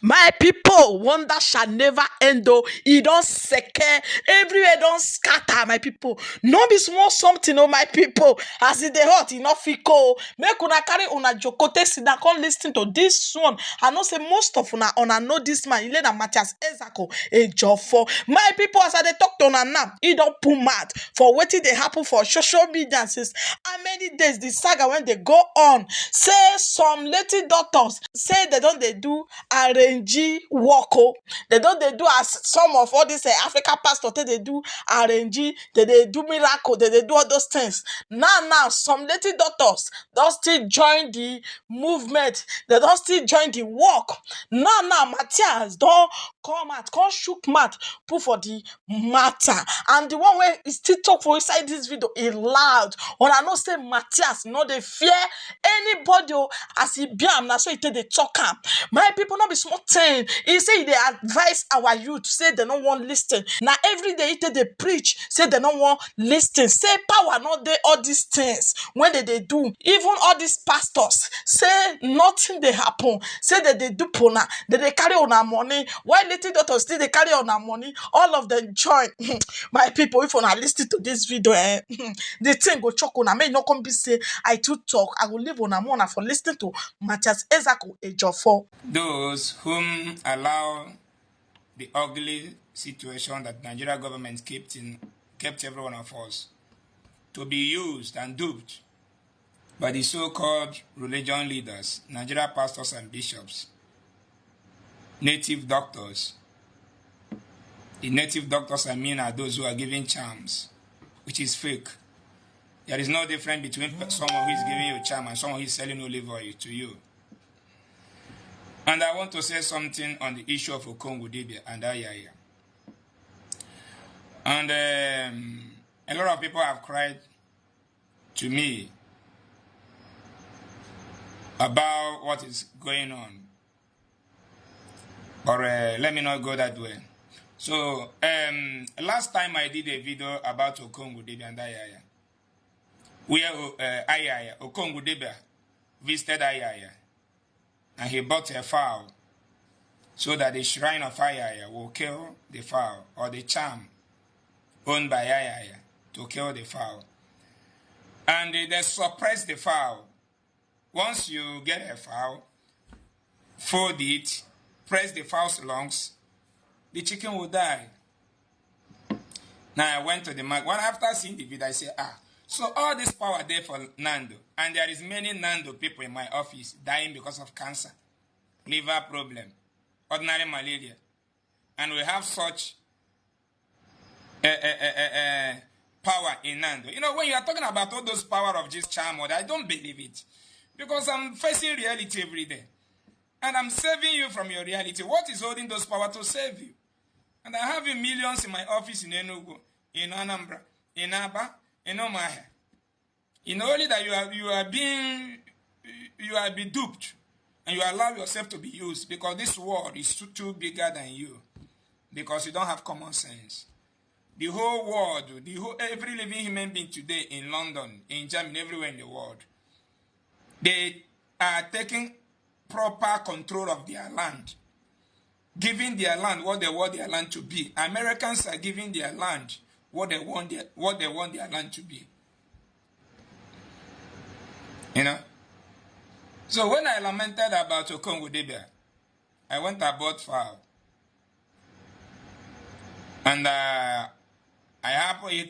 My pipo, wonder shall never end o. E don seke everywhere, don scatter, my pipo. No be small something o, my pipo. As e dey hot, e no fit cold. Make una carry una joko take sit down come listen to this one. I know say most of una, una know this man. Ile na Matthias Ezeaku Ejiofor. My pipo, as I dey talk to una now, e don put mouth for wetin dey happen for social media since how many days, the saga wey dey go on, say some native doctors say dem don dey do arrange work o. Dem don dey do as some of all dis Africa pastor take dey do arrange. Dem dey do miracle, dem dey do all those things. Now now, some native doctors don still join the movement, dem don still join the work. Now now, Matthias don come out, come chook mouth put for the matter, and the one wey e still talk for inside this video, e loud. Una know say Matthias no dey fear anybody o. As e be am, na so e take dey talk am. My people, no be small thing. E say e dey advise our youth, say dem no wan listen. Na everyday e take dey preach, say dem no wan listen, say power no dey all these things wey dem dey do. Even all these pastors, say nothing dey happen, say dem dey dupe una, dem dey carry una money. Why little doctor still dey carry una money? All of them join. My people, if una listen to this video, the thing go choke una. May no come be say I too talk. I will leave una more una for listening to Matthias Ezeaku Ejiofor. Those whom allow the ugly situation that Nigeria government kept every one of us to be used and duped by the so-called religion leaders, Nigeria pastors and bishops, native doctors. The native doctors, I mean, are those who are giving charms, which is fake. There is no difference between someone who is giving you a charm and someone who is selling olive oil to you. And I want to say something on the issue of Okongwu Dibia and Ayaya. And a lot of people have cried to me about what is going on. But let me not go that way. So, last time I did a video about Okongwu Dibia and Ayaya, where Ayaya, Okongwu Dibia, visited Ayaya, and he bought a fowl so that the shrine of Ayaya will kill the fowl, or the charm owned by Ayaya to kill the fowl. And they suppress the fowl. Once you get a fowl, fold it, press the fowl's lungs, the chicken will die. Now I went to the market. When after seeing the video, I said, so all this power there for Nando, and there is many Nando people in my office dying because of cancer, liver problem, ordinary malaria. And we have such power in Nando. You know, when you are talking about all those power of this charm, I don't believe it. Because I'm facing reality every day. And I'm saving you from your reality. What is holding those power to save you? And I have millions in my office in Enugu, in Anambra, in Aba, in Umuahia. In only that you are be duped, and you allow yourself to be used, because this world is too bigger than you, because you don't have common sense. The whole world, the whole every living human being today in London, in Germany, everywhere in the world, they are taking proper control of their land, giving their land what they want their land to be. Americans are giving their land what they want their land to be. You know? So when I lamented about Okongwu Dibia, I went and bought fowl. And it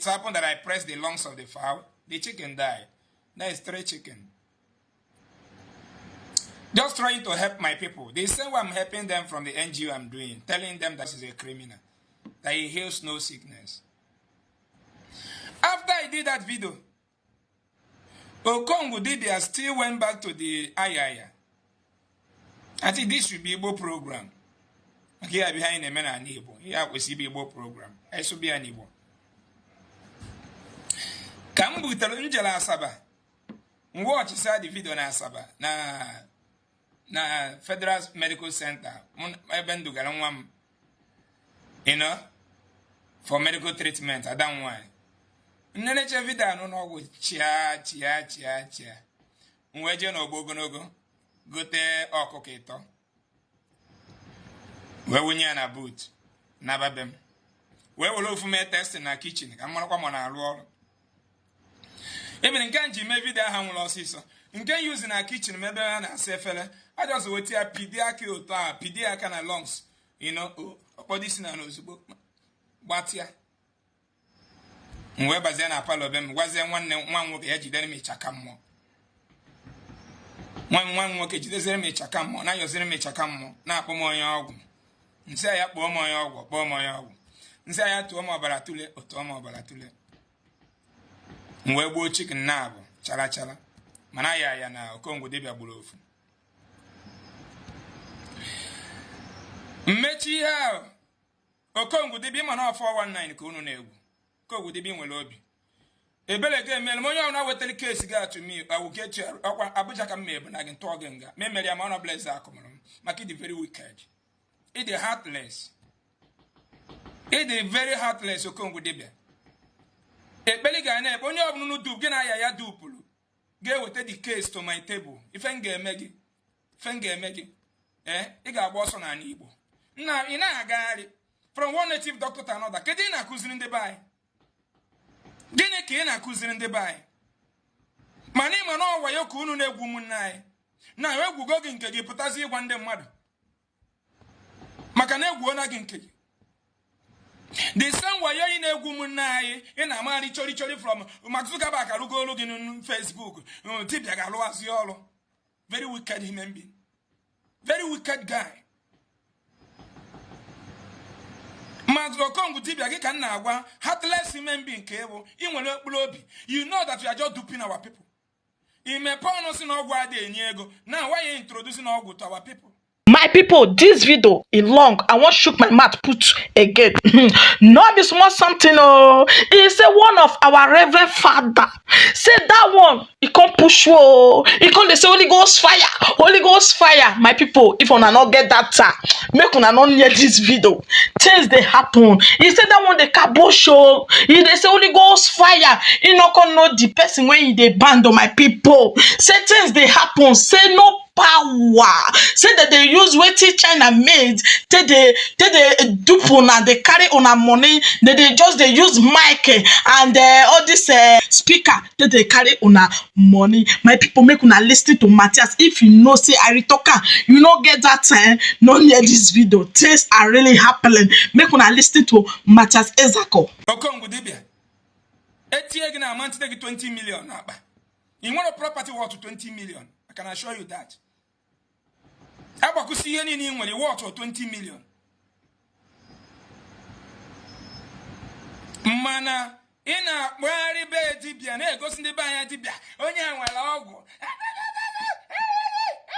happened that I pressed the lungs of the fowl. The chicken died. That is 3 chicken. Just trying to help my people. The same way I'm helping them from the NGO I'm doing, telling them that he's a criminal, that he heals no sickness. After I did that video, Okongwu Dibia still went back to the Ayaya. I think this should be Igbo program. Okay, I behind the men and Igbo. Here we see Igbo program. I should be an Igbo. Ka m butere njele Asaba. M watch the video na Asaba na Federal Medical Center ebe m dugara nwa m, for medical treatment, ada m nwaanyị. Nneneche video anụ n'ọgwụ chia chia chia chia. M wee jee n'ọgbọ ogologo gote ọkụkọ ịtọ. Wee wunye ya na boot naba be m, wee were ofu mee testing na kitchen ka m marakwa ma ọ na-arụ ọrụ. Ebere nke m ji mee video ahụ nwụrụ ọsịsọ, nke m use na kitchen m ebe a na-asa efere, ajọzụ weta ya, pidi aka otu a, pidi aka na lungs, ọkpọdo isi na ozugbo gbatịa. M wee bazie na parlour be m, gwazie nwanne nwa m nwoke ya jidere m ịchaka mmụọ. Nwa m nwoke jideziere m ịchaka mmụọ, na-ayọziri m ịchaka mmụọ, na-akpọ m onye ọgwụ. Nsị ya kpọọ m onye ọgwụ, kpọọ m onye ọgwụ. Nsị ya tụọ m ọbara tule, o tụọ m ọbara tule. M wee gbuo chicken na-abụ chara chara, mana ya ya na Okongwu dibịa gburu ofu. Mmechi ihe ahụ Okongwu dibịa, mana 419 ka unu na-egwu. Okongwu dibịa nwere obi ebere ga-emere m. Onye ọbụla wetara case gị atụ m awugechi ọkwa Abuja ka m ma ebu na gị ntụọ gị nga ma emere ya, ma ọ nọbụla eze akụmụrụ m maka ịdị very wicked, ịdị heartless, ịdị very heartless. Okongwu dibịa, ekpeli ga na-ekpe onye ọbụla unu dup gị na-aya ya dupụrụ ga-eweta the case to my table. Ife m ga-eme gị, ife m ga-eme gị, ee, ị ga-agba ọsọ n'ala Igbo nna. Ị na-agagharị from one native doctor to another. Kedu ị na-akụziri ndị be anyị? Gịnị ka ị na-akụziri ndị be anyị? Mana ịma na ọwa ya ka unu na-egwu ụmụnne anyị na egwugo gị nke gị, pụtazi ịgwa ndị mmadụ maka na egwuona gị nke gị. The same wayo ị na-egwu ụmụnne anyị, ị na-amagharị chori chori from Mark Zuckerberg arụgo olu gị na Facebook. Dibịa ga-alụwazi ọrụ. Very wicked human being, very wicked guy. Maazị Okongwu dibịa, gị ka m na-agwa, heartless human being nke ịbụ. Ị nwere okpuru obi. You know that you are just duping our people. Imepe ọnụ si na ọgwụ adịghị enye ego. Now why you introducing ọgwụ to our people? My people, this video e long. I wan shook my mouth put again. No be small something o. E say one of our reverend father say that one e come push o. E come dey say Holy Ghost fire, Holy Ghost fire. My people, if una no get that time, make una no near this video. Things dey happen. E say that one dey kabosh o. E dey say Holy Ghost fire. E no come know the person wey e dey band o. My people, say things dey happen. Say no power, say dem dey use wetin China made take dey dupe una, dey carry una money. Dem dey just dey use mic and all this speaker take dey carry una money. My people, make una listen to Matthias. If you know say I talk am, you no get that time, no near this video. Things are really happening. Make una listen to Matthias Ezako. Okongwu dibịa, etinye gị na ama ntite gị 20 million n'akpa. Ị nwere property worth 20 million? I can assure you that. Agbakwụsị ihe niile ị nwere worth 20 million. Mana ị na-akpagharị be dibịa na-egosi ndị be anya dibịa onye a nwere ọgwụ,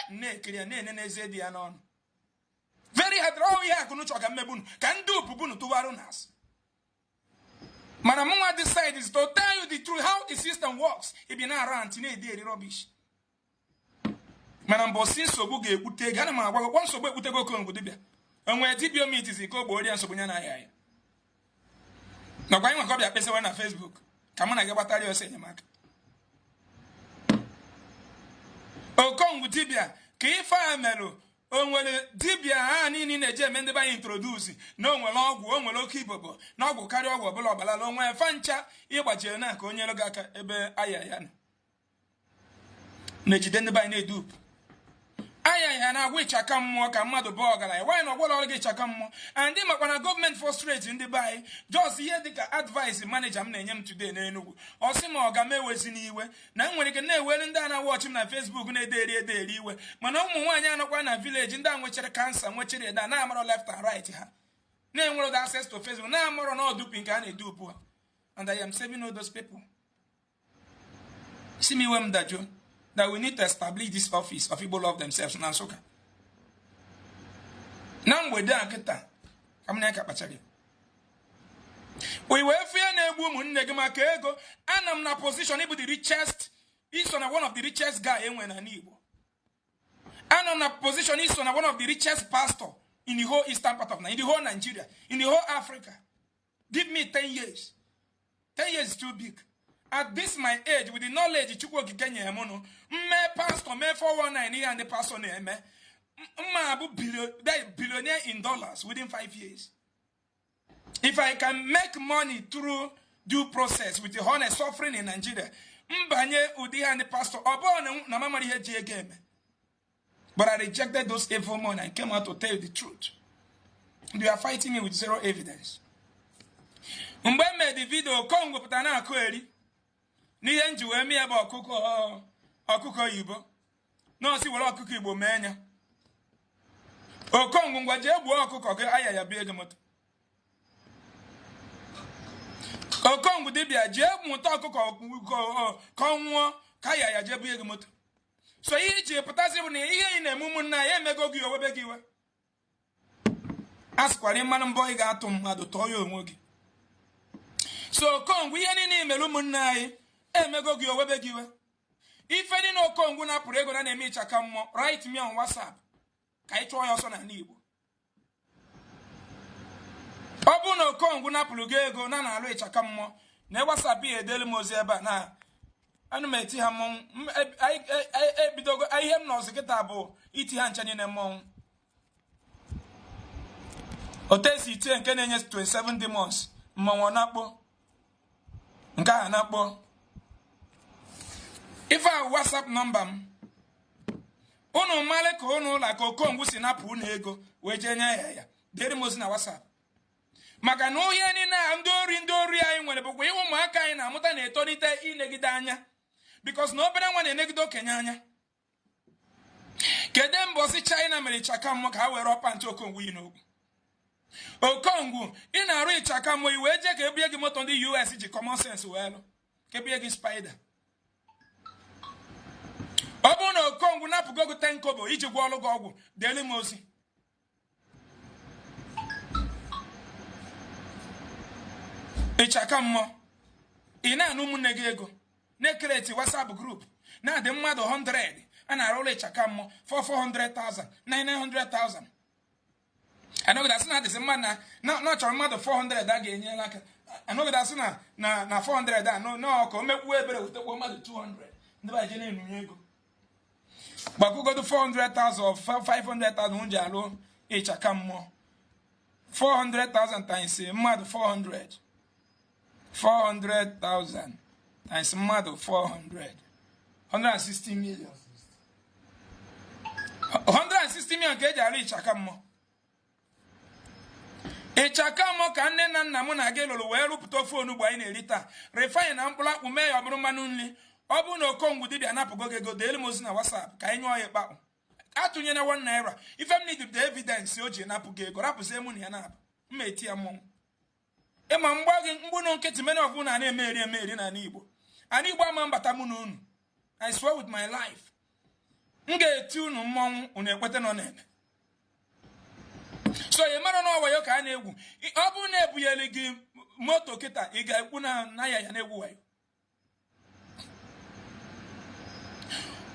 na-ekiri ya, na-ene n'eze dị ya n'ọnụ. Very hard. Ọ ihe akụnụ chọ ka mmegbu ka ndị opupu tụwarụ na asị. Mana mụnwa decide is to tell you the truth, how the system works. Ị bi na-ara ntị na-edi eri rubbish. Mana mbọsị nsogbu ga-egbute ego, ana m agwa gị, nsogbu egbutego Okongwu dibịa. Onwere dibịa omitizi ka o gboo ya nsogbu ya na ahịa ya nakwa anyị nwekọ bịa kpesawa na Facebook ka mụ na gị gbatara ya ọsọ enyemaka. Okongwu dibịa, ka ife a merụ, o nwere dibịa ha niile na-eji eme ndị be anyị introduce na o nwere ọgwụ, o nwere oke ibobo na ọgwụ karịa ọgwụ ọbụla ọbalala onwe fa ncha ịgbajiri na ka onye gị aka ebe aya ya nọ na-ejide ndị be anyị na-edupu aya ya na-agwa ịchaka mmụọ ka mmadụ bụ ọgaranya. Nwaanyị na ọgwọrọ ọrụ gị ịchaka mmụọ and ndị makwa na gọọmenti frustrate ndị be anyị. Just ihe dịka advice manager m na-enye m today n'Enugu, ọ sị ma ọ ga m ewezi n'iwe na m nwere ike na-ewere ndị a na-awọchị m na Facebook na-ede eri ede eri iwe, mana ụmụ nwaanyị anọkwa na village, ndị a nwechara cancer, nwechara ede na-amarọ left and right, ha na-enwere access to Facebook, na-amarọ na ọdụpi nke a na-edupu ha. And I am saving all those people. Si m iwe m dajụọ that we need to establish this office of Igbo Love Themselves na Nsụka na mgbede a kịta ka m na-eka kpachara wee fie na-egbu ụmụnne gị maka ego. Ana m na position ịbụ the richest, iso na one of the richest guy enwe na Igbo. Ana m na position iso na one of the richest pastor in the whole eastern part of Nigeria, in the whole Nigeria, in the whole Africa. Give me 10 years. 10 years is too big. At this my age, with the knowledge Chukwu Okike nyere m nụ, mme pastor mee 419 ihe ndị pastor na-eme. Mma abụ billionaire in dollars within 5 years if I can make money through due process with the honest suffering in Nigeria. Mbanye ụdị ha ndị pastor, ọ bụrụ na mama ihe ji ego eme. But I rejected those evil money and came out to tell you the truth. You are fighting me with zero evidence. Mgbe m mere the video, Okongwu pụtara na-akụ eri n'ihe nji wee mee ya bụ ọkụkọ, ọkụkọ oyibo. Nọọsụ were ọkụkọ Igbo mee ya. Okongwu, ngwa, jee gbuo ọkụkọ gị, aya ya bie gị moto. Okongwu dibịa, jee mụta ọkụkọ ka ọ nwụọ, ka ya ya jee bunye gị moto. So ihe iji pụtasị bụ na ihe ị na-eme ụmụnna ya emego gị, owebe gị iwe. A sịkwara mmanụ mbọ ị ga-atụ mmadụ, tọọ ya onwe gị. So Okongwu, ihe niile i mere ụmụnne anyị emego gị, owebe gị iwe. Ife niile Okongwu napụrụ ego na na-eme ịchaka mmụọ, write me on WhatsApp ka anyị chụọ ya ọsọ n'ala Igbo. Ọ bụrụ na Okongwu napụrụ gị ego na na-alụ ịchaka mmụọ na WhatsApp, ya edelu m ozi ebe a na ana m eti ha mmọnwụ. Ebidogo ihe m nọzi kịta bụ iti ha ncha niile mmọnwụ. Otu esi tie nke na-enye 27 demons mmọnwụ na-akpọ nke ahụ na-akpọ ife a. WhatsApp nọmba m, unu mmalị ka unu ụlọ ka Okongwu si napụ unu ego wee jee nye ya ya. Dere m ozi na WhatsApp, maka na ohie niile a ndị ori anyị nwere bụkwa ihe ụmụaka anyị na-amụta na-etolite inegide anya, because na obere nwa na-enegide okenye anya. Kedu mbọsị China mere ịchaka mmụọ ka ha were ọpantị Okongwu yi n'okwu? Okongwu, ị na-arụ ịchaka mmụọ, i wee jee ka ebunye gị moto ndị US ji common sense wee lụ, ka ebunye gị Spider. Ọ bụrụ na Okongwu napụgo gị 10 kobo iji gwọ ọlụ gị ọgwụ, deelu m ozi. Ịchaka mmụọ ị na-anụ ụmụnne gị ego, na-ecreate WhatsApp group na-adị mmadụ 100 a na-arụ ụlọ ịchaka mmụọ, 400,000, 900,000. Anọgide asị na adịsị mmadụ na ọ chọrọ mmadụ 400 a ga-enyere aka. Anọgide asị na 400 a nọ ka o mekwuo ebere, wetakwa mmadụ 200 ndị ba je na-enunye ego. Gbakwugodo 400,000 or 500,000 m ji alụ ịchaka mmụọ. 400,000 times mmadụ 400, 400,000 times mmadụ 400, 160 million. 160 million ka eji alụ ịchaka mmụọ. Ịchaka mmụọ ka nne na nna m na gị lụrụ wee rụpụta ofe onugbu anyị na-eri taa, refine na mkpụrụ akpụ mee ya ọ bụrụ mmanụ nri. Ọ bụrụ na Okongwu dibịa napụgo gị ego, deelu m ozi na WhatsApp ka anyị nyụọ ya ịkpakpụ. Atụnyela 1 naira. Ife m need the evidence o ji napụ gị ego. Rapụzie mụ na ya na-abụ mma eti ya mmọnwụ. Ịma mgba gị mgbunu nkịtị mene ọbụla na na-emeri emeri n'ala Igbo. Ana Igbo ama mbata mụ na unu. I swear with my life, m ga-eti unu mmọnwụ, unu ekweta nọ na-eme. So ị mara na ọwayo ka a na-egwu. Ọ bụrụ na ebunyere gị moto kịta, ị ga-ekwu na ya na-egwu wayo.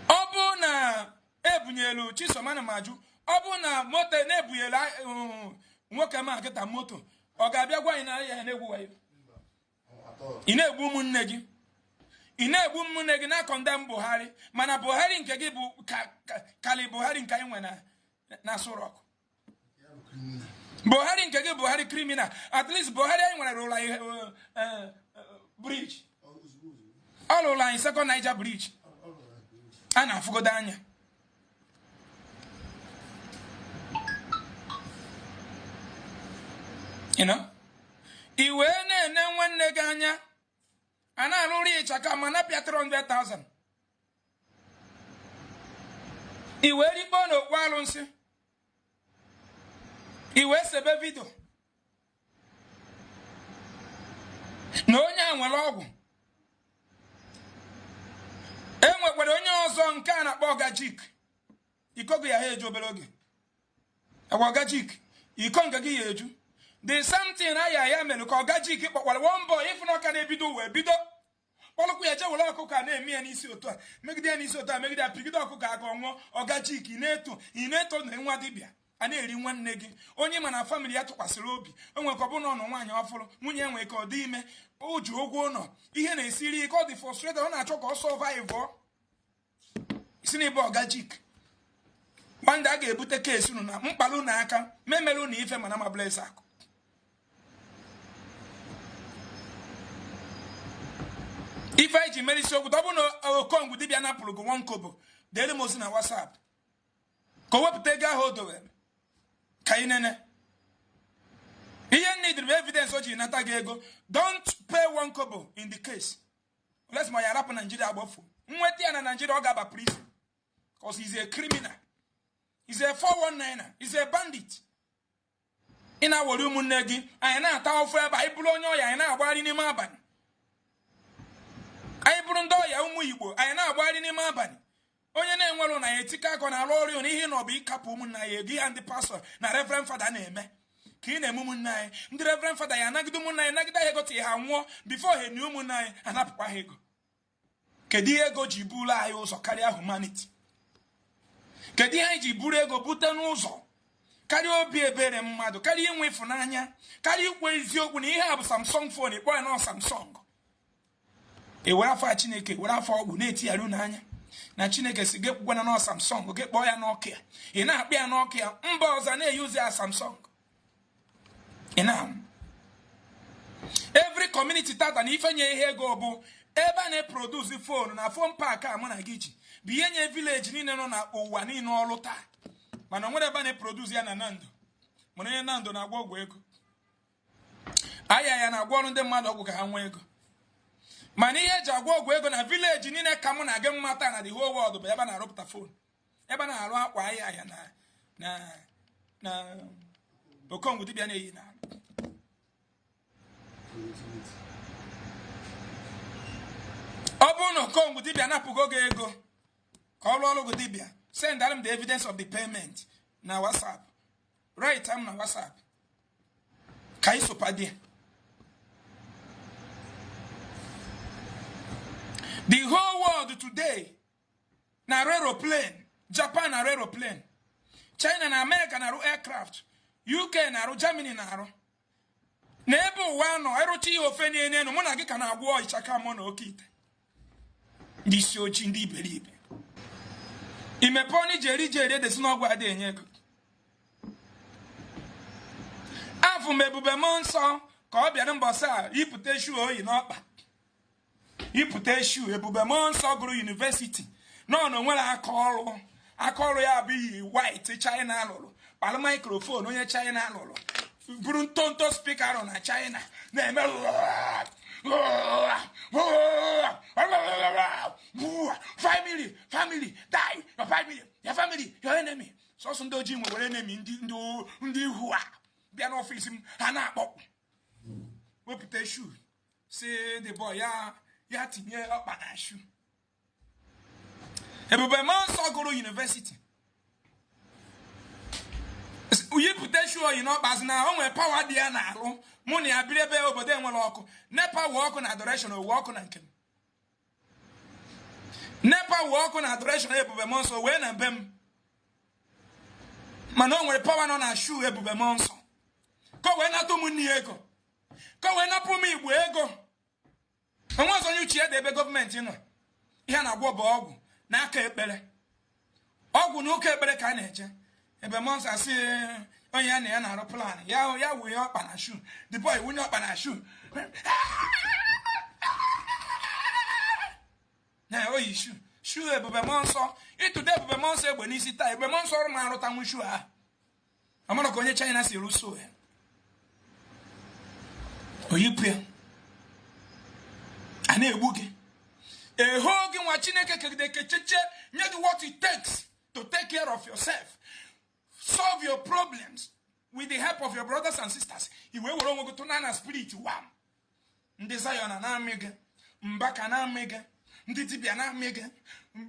Ọ bụrụ na ebunyelu Chisom, ana m ajụ, ọ bụrụ na moto na-ebunyelu nwoke ma kịta moto, ọ ga-abịa gwa anyị na ya na-egwu wayo? Ị na-egbu ụmụnne gị, ị na-egbu ụmụnne gị na-acondemn Buhari, mana Buhari nke gị bụ kali Buhari nke anyị nwe na Aso Rock. Buhari nke gị, Buhari criminal. At least Buhari anyị nwere rụrụ anyị bridge, ọ lụrụ anyị Second Niger Bridge a na-afụgodo anya. You know? I wee na-ene nwanne gị anya, a na-alụrụ ya ịchaka ma napịa 300,000, i wee rikpọọ n'okpu alụnsị, i wee sebe video na onye a nwere ọgwụ. E nwekwara onye ọzọ nke a na-akpọ Ọgajik. Iko gị ya ha eju obere oge. Agwa Ọgajik, iko nke gị ya eju. The same thing aya ya mere ka Ọgajik kpọkwara one boy, ịfụ na ọka na-ebido wee bido kpọrọkwa ya jee were ọkụkọ a na-eme ya n'isi otu a, megide ya n'isi otu a, megide ya, pigide ọkụkọ aka ọnwụọ. Ọgajik, ị na-eto, ị na-eto na nwa dibịa a na-eri nwanne gị, onye ma na family ya tụkwasịrị obi. O nwere ka ọ bụrụ na ọ nọ nwaanyị ọfụrụ, nwunye ya nwere ka ọ dị ime, o ji ụgwọ ụlọ, ihe na-esiri ike, ọ dị frustrated, ọ na-achọ ka ọ survive. Si n'ebe Ọgajik One day a ga-ebute case unu na mkpalụ na aka memere unu ife mana ma bless akụ. Ife anyị ji mere isiokwu, ọ bụ na Okongwu dibịa napụrụ gị 1 kobo, deere m ozi na WhatsApp ka o wepụta ego ahụ o dowere ka ị nene. Ihe nne bụ evidence o ji nata gị ego. Don't pay 1 kobo in the case unless ma ya arapụ Naijiria agbafu. Nweta ya na Naijiria, ọ ga-aba prison because he's a criminal, he's a 419er, he's a bandit. Ị na-awere ụmụnne gị, anyị na-ata ofu ebe anyị bụrụ onye ọya, anyị na-agbagharị n'ime abalị. Anyị bụrụ ndị ọya ụmụ Igbo, anyị na-agbagharị n'ime abalị. Onye na-enwere na ya etikọ akọ na-arụ ọrụ n'ihe na ọ bụ ịkapụ ụmụnna ya ego. Ihe ndị pastọ na reverend fada na-eme ka ị na-eme ụmụnne anyị. Ndị reverend fada ya anagide ụmụnna anyị, nagide ha ego ti ha nwụọ before ha enye ụmụnne anyị, anapụkwa ha ego. Kedu ihe ego ji buru anyị ụzọ karịa humanity? Kedu ihe anyị ji buru ego bute n'ụzọ karịa obi ebere mmadụ, karịa inwe ịfụnanya, karịa ikwu eziokwu na ihe a bụ Samsung phone, ịkpọ ya na Samsung? E were afọ Chineke, were afọ ọgwụ na-etigharị unu anya na Chineke si gị kwukwana na Samsung, gị kpọọ ya Nokia. Ị na-akpọ ya Nokia, mba ọzọ na-eyuzi ya Samsung. Ị na every community tata na ife nye ihe ego bụ ebe a na-eproduce phone na phone park a mụ na gị ji bụ ihe nye village niile nọ na ụwa niile ọrụ taa. Mana o nwere ebe a na-eproduce ya na Nando. Mana onye Nando na-agwọ ọgwụ ego, aya ya na-agwọ ọrụ ndị mmadụ ọgwụ ka ha nwee ego. Mana ihe eji agwọ ọgwụ ego na village niile ka mụ na gị mma taa na the whole world bụ ebe a na-arụpụta phone, ebe a na-arụ akwa aya ya na na na Okongwu dibịa na-eyi na. Ọ bụrụ na Okongwu dibịa napụgo gị ego ka ọ rụọ ọrụ gị dibịa, send them the evidence of the payment na WhatsApp. Write am na WhatsApp ka anyị sopa dị. The whole world today na aeroplane, Japan na aeroplane, China na America na-arụ aircraft, UK na-arụ, Germany na-arụ. Na ebe ụwa nọ erụcha ihe ofe na-enye enu, mụ na gị ka na-agwọ ịchaka mụ na oke ite. Ndị isi ojii, ndị iberibe, imepe ọnụ iji eri ji eri edesi n'ọgwụ adịghị enye ego. Afụ m ebube mmụọ nsọ ka ọ bịara mbọsị a yipụta shoe oyi n'ọkpa, yipụta shoe. Ebube mmụọ nsọ gụrụ university nọ na onwere aka ọrụ. Aka ọrụ ya bụ iyi white China lụrụ, kpalụ microphone onye China lụrụ, buru ntonto speaker arụ na China na-eme family, family die, your family, your family, your enemy. Sọsọ ndị ojii nwere enemy. Ndị ihu a bịa n'ọfịs m, ha na-akpọ wepụta shoe, si the boy ya ya tinye ọkpa na shoe. Ebube mmụọ nsọ gụrụ university yipụta shoe oyi n'ọkpa, sị na o nwere power dị ya na-arụ. Mụ na ya biri ebe obodo enwere ọkụ, NEPA wee ọkụ na adoration, owe ọkụ na nke m. NEPA wee ọkụ na adoration ebube mmụọ nsọ wee na be m. Mana o nwere power nọ na shoe ebube mmụọ nsọ ka o wee nata ụmụnne ya ego, ka o wee napụ ụmụ Igbo ego. Onwe ọzọ onye uche ya dị ebe gọọmenti nọ, ihe a na-agwọ bụ ọgwụ n'aka ekpere, ọgwụ na ụka ekpere ka a na-eje. Ebe mmụọ nsọ asị onye ya na ya na-arụ plan ya, ya wunye ọkpa na shoe. The boy wunye ọkpa na shoe na oyi shoe, shoe ebube mmụọ nsọ. Ịtụdo ebube mmụọ nsọ egbe n'isi taa, ebube mmụọ nsọ ọrụ ma arụtanwu shoe ahụ. Amara ka onye China si rụso ya, oyipụ ya, a na-egbu gị eho gị. Nwa Chineke kegide kecheche nye gị what it takes to take care of yourself, solve your problems with the help of your brothers and sisters. I wee were onwe gị tụna na spirit wam. Ndị Zion na-amị gị, Mbaka na-amị gị, ndị dibịa na-amị gị.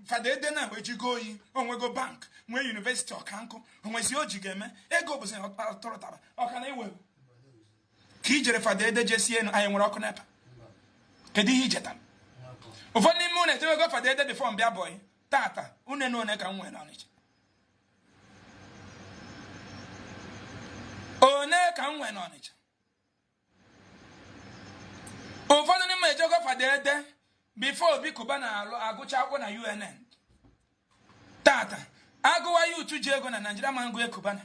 Fada ede na ejigo oyi onwego bank, nwee university, ọkankụ onwezi o ji ga-eme ego bụzi tụrụtara ọka na iwe ka ijere. Fada ede jesie enu, anyị nwere ọkụ NEPA. Kedu ihe ijetara? Ụfọdụ n'ime unu ejewego fada ede before mbịa boy. Tata une na one ka m nwere n'Ọnịcha, one ka m nwere n'Ọnịcha. Ụfọdụ n'ime ejego fada ede before Obi Kuba na-alụ agụcha akwụkwọ na UNN. Tata Agụwa ya utu ji ego na Naijiria ma ngụ Cubana.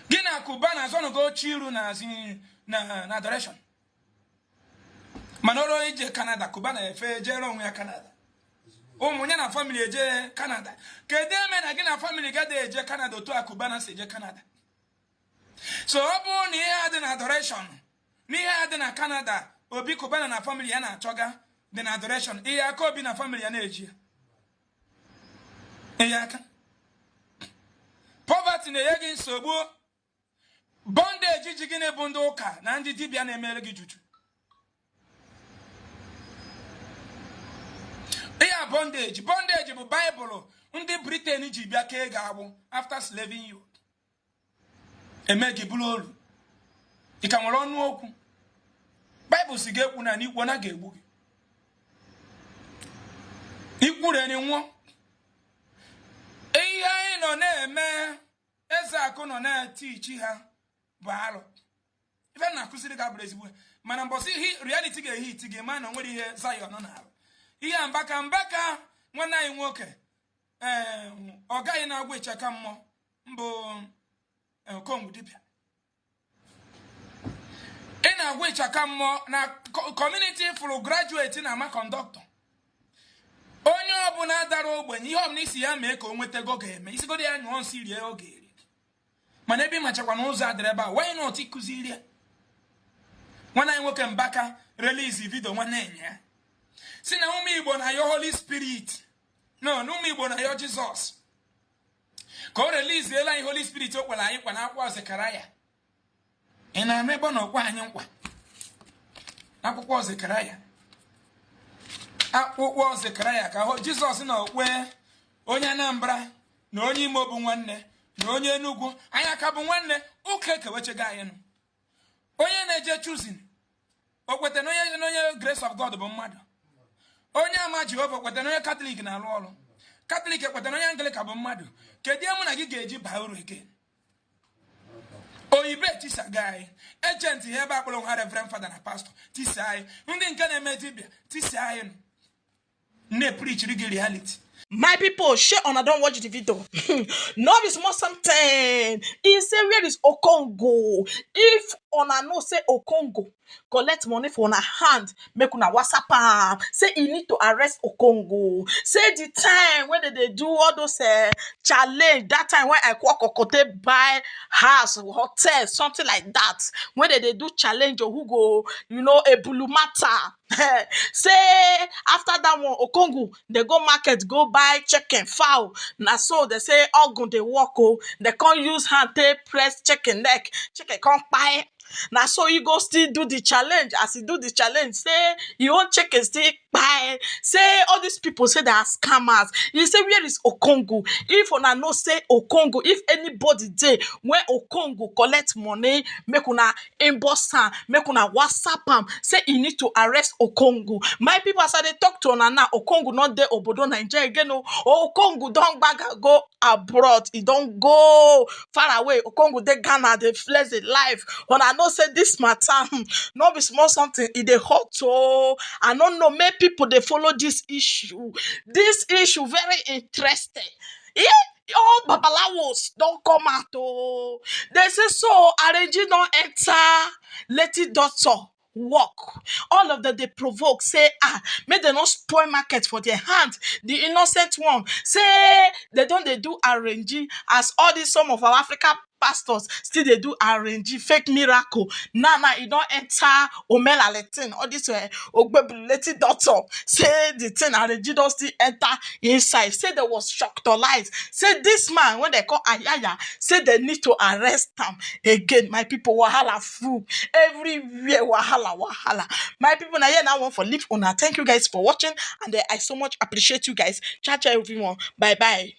Gị na Cubana azọnụgo oche iru na na adoration, mana ọrụ ije Canada, Cubana efe jere onwe ya Canada, ụmụ ya na family eje Canada. Kedu eme na gị na family gada eje Canada otu a Cubana si eje Canada? So ọ bụrụ na ihe a dị na adoration na ihe a dị na Canada, Obi Cubana na family ya na-achọga dị na adoration, ihe aka Obi na family ya na-eji ya, ihe aka poverty na-enye gị nsogbu, bondage ji gịnị bụ ndị ụka na ndị dibịa na-emere gị juju. Ihe a bondage bụ baịbụl ndị Britain ji bịa kee gị agbụ after slaving you, eme gị bụrụ olu. Ị ka nwere ọnụ okwu. Baịbụl si gị ekwu na n'ikwu na ga-egbu gị, ikwuru eni nwụọ. Ihe anyị nọ na-eme, eze akụ nọ na-eti ichi ha bụ alụ. Ife na-akụziri gị abụrụ ezigbo, mana mbọsị ihe reality ga-ehi iti gị ma na nwere ihe Zion na-alụ. Ihe a mbaka mbaka nwanne anyị nwoke, ee, ọ gaghị na-agwa ịchaka mmụọ mbụ Okongwu dibịa. Ị na-agwa ịchaka mmụọ na community fụrụ graduate na-ama conductor. Onye ọbụla dara ogbenye, ihe ọbụla isi ya mee ka o nweta ego ga-eme. Isigodo ya nyụọ nsị rie oge eri, mana ebe ị machakwa na ụzọ adịrị ebe a, why not ịkụziri ya? Nwanne anyị nwoke Mbaka release video nwanne enyi ya si na ụmụ Igbo na-ayọ Holy Spirit, no, na ụmụ Igbo na-ayọ Jizọs ka o release anyị Holy Spirit. O kwere anyị nkwa na akwụkwọ Zekaraya. Ị na-anụ ebe ọ na-okwe anyị nkwa akwụkwọ Zekaraya? Akwụkwọ Zekaraya ka Jizọs na okwe onye Anambra na onye Imo bụ nwanne, na onye Enugu anyị aka bụ nwanne. Ụka ekewechego anyị nụ. Onye na-eje Chosen o kweta na onye Grace of God bụ mmadụ? Onye ama Jehova kweta na onye Katọlik na-alụ ọrụ? Katọlik ekweta na onye Anglican bụ mmadụ? Kedu ihe mụ na gị ga-eji baa uru eke? Oyibo etisaga anyị, agent ihe ebe akpọrọ ha reverend father na pastor tisa anyị, ndị nke na-eme dibịa tisa anyị nụ. Na-epreachiri gị reality. My people, shey una don watch the video? No be small something. E say, where is Okongo? If una know say Okongo collect money for una hand, make una WhatsApp am. Say e need to arrest Okongo. Say the time when they dey do all those challenge, that time when I Kokote buy house, hotel, something like that, when they do challenge or who go, a matter. Say after that one, Okongo they go market, go buy chicken, fowl. Na so they say ogun dey work. Oh, they can't use hand take press chicken neck, chicken can't buy. Na so you go still do the challenge. As he do the challenge, say you own chicken still buy. Say all these people say they are scammers. You say, where is Okongo? If una no say Okongo, if anybody dey when Okongo collect money, make una inbox am, make una WhatsApp am. Say you need to arrest Okongo. My people, as I dey talk to una now, Okongo not dey obodo Nigeria again. No, Okongo don gbaga go abroad. He don go far away. Okongo dey Ghana, dey flex the life. Una know say this matter no be small something. E dey hot. Oh, I no know. Many people dey follow this issue. This issue very interesting. Yeah, all babalawos don come out. Oh, they say so arrange don enter lady doctor work. All of them they provoke, say make they not spoil market for their hand, the innocent one. Say they don't they do arrange as all these some of our African pastors still they do arrange fake miracle. Now you don't enter Omela thing, all this Ogbebuleti doctor. Say the thing arrange don't still enter inside. Say there was shocked or lies. Say this man when they call Ayaya, say they need to arrest him again. My people, wahala full everywhere, wahala wahala. My people, now here now one for leave una. Thank you guys for watching, and I so much appreciate you guys. Ciao ciao everyone. Bye bye.